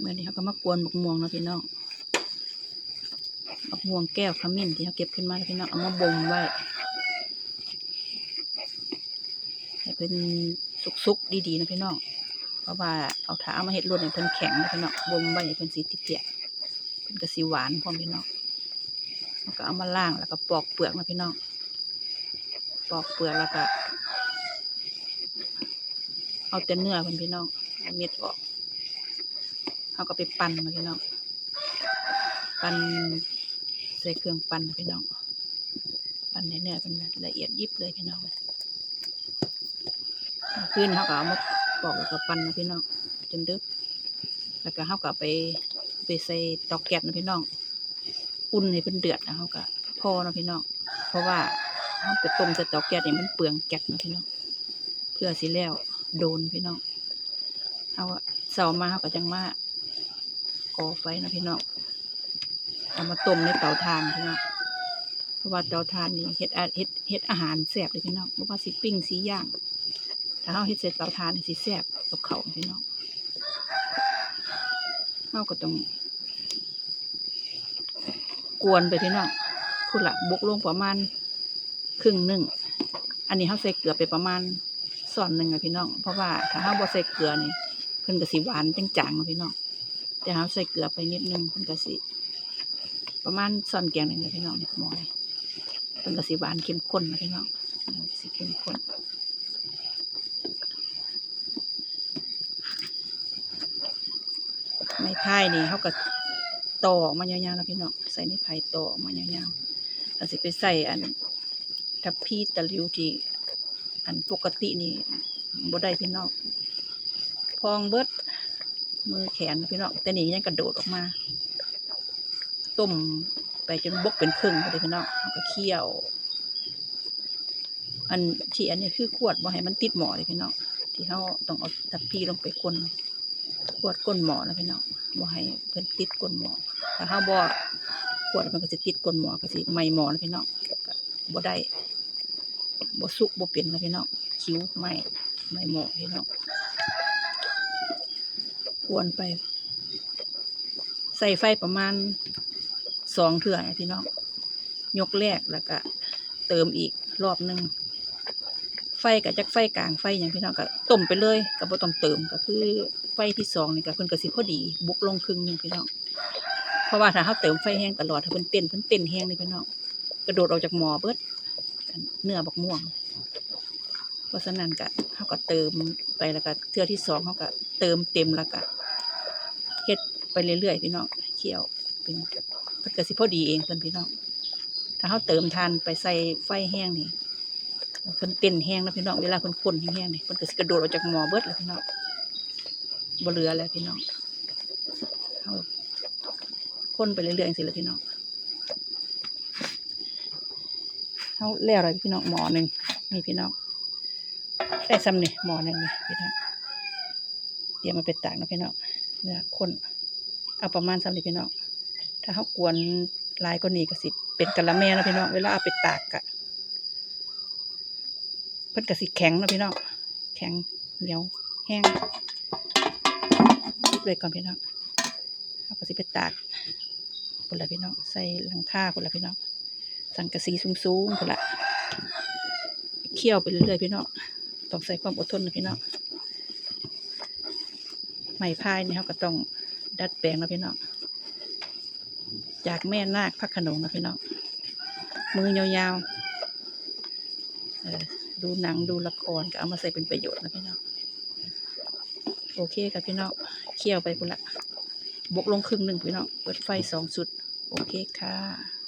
ມື້ນີ້ເຮົາກໍມາກວນບັກມ່ວງເນາະພີ່ນ້ອງ ບັກມ່ວງແກ້ວຂະມິ້ນທີ່ເຮົາເກັບຂຶ້ນມາເນາະພີ່ນ້ອງ ເອົາມາບົ່ມໄວ້ ໃຫ້ເພິ່ນສຸກໆ ດີໆ ເນາະພີ່ນ້ອງ ເພາະວ່າເອົາ ຖ້າເອົາມາເຮັດລົດນີ້ເພິ່ນແຂງເນາະພີ່ນ້ອງ ບົ່ມໄວ້ເພິ່ນຊິຕິດແກະ ເພິ່ນກໍຊິຫວານພ້ອມພີ່ນ້ອງ ເຮົາກໍເອົາມາລ້າງ ແລ້ວກໍປອກເປືອກເນາະພີ່ນ້ອງ ປອກເປືອກ ແລ້ວກໍເອົາແຕ່ເນື້ອເພິ່ນພີ່ນ້ອງ ເອົາເມັດອອກ ເຮົາກໍໄປປັ່ນເນາະພີ່ນ້ອງ ປັ່ນໃສ່ເຄື່ອງປັ່ນເນາະພີ່ນ້ອງ ປັ່ນໃຫ້ເນື້ອເພິ່ນລະອຽດຢິບເລີຍພີ່ນ້ອງ ຄືນເຮົາກໍເອົາມາປອກ ແລ້ວກໍປັ່ນເນາະພີ່ນ້ອງ ຈົນດຶກ ແລ້ວກໍເຮົາກໍເອົາໄປ ໄປໃສ່ເຕົາແກັສເນາະພີ່ນ້ອງ ອຸ່ນໃຫ້ເພິ່ນເດືອດ ແລ້ວເຮົາກໍພໍ້ເນາະພີ່ນ້ອງ ເພາະວ່າເຮົາໄປຕົ້ມໃສ່ເຕົາແກັສນີ້ມັນເປືອງແກັສເນາະພີ່ນ້ອງ ເພື່ອຊິແລ້ວໂດນພີ່ນ້ອງ ເຮົາ ເຊົ້າມາເຮົາກໍຈັ່ງມາ ກໍ່ໄຟເນາະພີ່ນ້ອງ ເອົາມາຕົ້ມໃນເຕົາຖ່ານພີ່ນ້ອງ ເພາະວ່າເຕົາຖ່ານນີ້ເຮັດອາ ເຮັດ ເຮັດອາຫານແຊບເດ້ພີ່ນ້ອງ ບໍ່ວ່າຊິປີ້ງຊິຍ່າງ ຖ້າເຮົາເຮັດໃສ່ເຕົາຖ່ານນີ້ຊິແຊບກັບເຂົ້າພີ່ນ້ອງ ເຮົາກໍຕ້ອງກວນໄປພີ່ນ້ອງ ພຸ້ນລະ ບົກລົງປະມານ ເຄິ່ງໜຶ່ງ ອັນນີ້ເຮົາໃສ່ເກືອໄປປະມານຊ້ອນໜຶ່ງນະພີ່ນ້ອງ ເພາະວ່າຖ້າເຮົາບໍ່ໃສ່ເກືອນີ້ ເພິ່ນກໍຊິຫວານຈາງໆເນາະພີ່ນ້ອງ ແຕ່ເຮົາໃສ່ເກືອໄປນິດໜຶ່ງ ເພິ່ນກໍຊິປະມານຊ້ອນແກງໜຶ່ງນະພີ່ນ້ອງ ໝໍ້ນີ້ ເພິ່ນກໍຊິຫວານເຂັ້ມຂຸ້ນນະພີ່ນ້ອງ ເອີ ຊິເຂັ້ມຂຸ້ນ. ໄມ້ພາຍນີ້ເຮົາກໍຕໍ່ອອກມາຍາວໆເນາະພີ່ນ້ອງ ໃຊ້ໄມ້ພາຍຕໍ່ອອກມາຍາວໆ ແລ້ວຊິໄປໃສ່ອັນທັບພີຕະຫຼິວທີ່ ອັນປົກກະຕິນີ້ບໍ່ໄດ້ພີ່ນ້ອງ ພອງເບິດມືແຂນພີ່ນ້ອງ ແຕ່ນີ້ຍັງກະໂດດອອກມາ ຕົ້ມໄປຈົນບົກເປັນເຄິ່ງພຸ້ນເດ້ພີ່ນ້ອງ ເຮົາກໍຄ້ຽວ ອັນທີ່ ອັນນີ້ຄືຂວດບໍ່ໃຫ້ມັນຕິດໝໍ້ເດ້ພີ່ນ້ອງ ທີ່ເຮົາຕ້ອງເອົາທັບພີລົງໄປກົ້ນ ຂວດກົ້ນໝໍ້ນະພີ່ນ້ອງ ບໍ່ໃຫ້ເພິ່ນຕິດກົ້ນໝໍ້ ຖ້າເຮົາບໍ່ຂວດ ມັນກໍຊິຕິດກົ້ນໝໍ້ ກໍຊິໄໝ້ໝໍ້ນະພີ່ນ້ອງ ກໍບໍ່ໄດ້ ບໍ່ສຸກບໍ່ເປັນນະພີ່ນ້ອງ ຄິວໄໝ້ ໄໝ້ໝໍ້ພີ່ນ້ອງ ກວນໄປ ໃສ່ໄຟປະມານສອງເທື່ອນະພີ່ນ້ອງ ຍົກແລກ ແລ້ວກະເຕີມອີກລອບໜຶ່ງ ໄຟກະຈັກໄຟກາງໄຟຫຍັງພີ່ນ້ອງ ກະຕົ້ມໄປເລີຍ ກະບໍ່ຕ້ອງເຕີມ ກະຄືໄຟທີສອງນີ້ກະເພິ່ນກະຊິພໍດີ ບຸກລົງເຄິ່ງໜຶ່ງພີ່ນ້ອງ ເພາະວ່າຖ້າເຮົາເຕີມໄຟແຮງຕະຫຼອດ ຖ້າເພິ່ນເຕັ້ນ ເພິ່ນເຕັ້ນແຮງເດ້ພີ່ນ້ອງ ກະໂດດອອກຈາກໝໍ້ເບິດ ອັນເນື້ອບັກມ່ວງ ເພາະສະນັ້ນກະ ເຮົາກະເຕີມໄປ ແລ້ວກະເທື່ອທີສອງເຮົາກະເຕີມເຕັມ ແລ້ວກະເຮັດໄປເລື້ອຍໆ ພີ່ນ້ອງ ຄ້ຽວເປັນ ເພິ່ນກະຊິພໍດີເອງເພິ່ນພີ່ນ້ອງ ຖ້າເຮົາເຕີມຖ່ານໄປໃສ່ໄຟແຮງນີ້ ເພິ່ນເຕັ້ນແຮງເນາະພີ່ນ້ອງ ເວລາເພິ່ນຄົນແຮງໆນີ້ ເພິ່ນກະຊິກະໂດດອອກຈາກໝໍ້ເບິດແລ້ວພີ່ນ້ອງ ບໍ່ເຫຼືອແລ້ວພີ່ນ້ອງ ເຮົາຄົນໄປເລື້ອຍໆ ຈັ່ງຊີ້ແຫຼະພີ່ນ້ອງ. ເຮົາແລ້ວແລ້ວພີ່ນ້ອງ ໝໍ້ໜຶ່ງ ນີ້ພີ່ນ້ອງ ໄດ້ຊ່ຳນີ້ ໝໍ້ໜຶ່ງນີ້ພີ່ນ້ອງ ຕຽມເອົາໄປຕາກເນາະພີ່ນ້ອງ ເວລາຄົນ ເອົາປະມານຊ່ຳນີ້ພີ່ນ້ອງ ຖ້າເຮົາກວນຫຼາຍກວ່ານີ້ກໍຊິເປັນກະລະແມເນາະພີ່ນ້ອງ ເວລາເອົາໄປຕາກກະ ເພິ່ນກະຊິແຂງເນາະພີ່ນ້ອງ ແຂງໜຽວແຮງ ປິດໄວ້ກ່ອນພີ່ນ້ອງ ເຮົາກະຊິໄປຕາກພຸ້ນລະພີ່ນ້ອງ ໃສ່ຫຼັງຄາພຸ້ນລະພີ່ນ້ອງ ສັງກະສີສູງໆພຸ້ນລະ ຄ້ຽວໄປເລື້ອຍໆ ພີ່ນ້ອງ ຕ້ອງໃຊ້ຄວາມອົດທົນນະພີ່ນ້ອງ ໄມ້ພາຍນີ້ເຮົາກະຕ້ອງດັດແປງເນາະພີ່ນ້ອງ ຈາກແມ່ນາກພະຂະໜົງນະພີ່ນ້ອງ ມືຍາວໆ ເອີ ດູໜັງດູລະຄອນກໍເອົາມາໃຊ້ເປັນປະໂຫຍດນະພີ່ນ້ອງ ໂອເຄຄ່ະພີ່ນ້ອງ ຄ້ຽວໄປພຸ້ນລະ ບົກລົງເຄິ່ງໜຶ່ງພີ່ນ້ອງ ເປີດໄຟສອງຊຸດ ໂອເຄຄ່ະ.